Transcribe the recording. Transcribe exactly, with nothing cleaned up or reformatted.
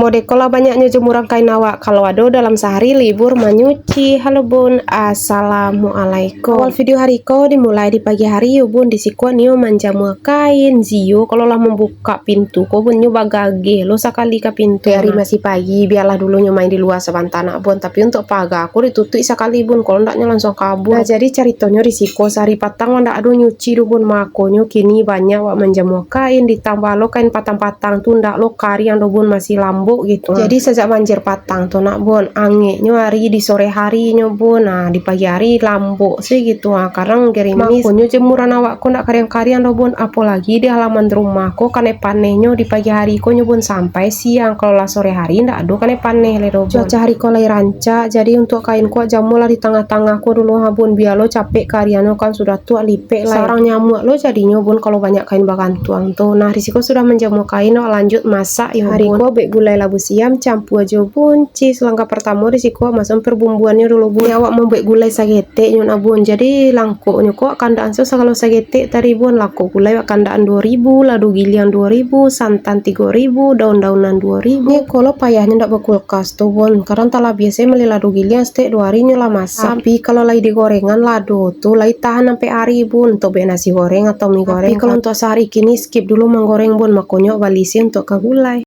Modeko lah banyaknyo jemuran kain awak, kalau ado dalam sahari libur manyuci. Halo bun, assalamualaikum. Awal video hari ko dimulai di pagi hari yo bun, di siko nio manjamua kain. Zio kalau lah mambukak pintu ko bun, nyo bagageh lo sakali ka pintu. Hari masih pagi, bialah dulu nyo main di lua sabanta nak bun, tapi untuak paga ko ditutuik sakali bun, kalau ndak nyo langsuang kabua. Nah, jadi caritonyo di siko sahari patang wak ndak ado nyuci doh bun, makonyo kini banyak wak manjamua kain, ditambah lo kain patang-patang tu ndak lo kariang doh bun, masih lambok gitu. Jadi sajak banjir patang tu nak bun, angeknyo ari di sore hari nyo bun, nah, di pagi hari lambok se gitu, ah, kadang gerimis. Makonyo jemuran awak ko ndak kariang-kariang doh bun, apolagi di halaman rumah ko kanai panehnyo di pagi hari ko nyo bun sampai siang, kalau lah sore hari ndak ado kanai paneh lai doh bun. Cuaca hari ko lai rancak, jadi untuak kain ko wak jamua lah di tangah-tangah ko dulu ha bun, bialo capek kariangnyo kan, sudah tu wak lipek lai. Sarang nyamuak lo jadinyo bun kalau banyak kain bagantuang tu. Nah, di siko sudah manjamua kain, wak lanjut masak yo bun. Hari ko buek gulai labu siam campua jo buncis. Langkah partamo di siko wak masuak perbumbuannyo dulu bun. Jadi awak mambuek gulai saketek nyo nak bun. Jadi langkoknyo ko wak kaandaan se sagalo saketek tadi bun, langkok gulai wak kaandaan duo ribu, lado giliang duo ribu, santan tigo ribu, daun-daunan duo ribu. Nyo ko lo payahnyo ndak bakulkas tu bun, kadang talabiah se mali lado giliang, saketek duo hari nyo lah masak. Tapi kalau lai digorengan lado tu lai tahan ampek ari bun, untuak buek nasi goreng atau mi goreng. Tapi kalau untuak sahari kini skip dulu manggoreng bun, makonyo bali se untuak ka gulai.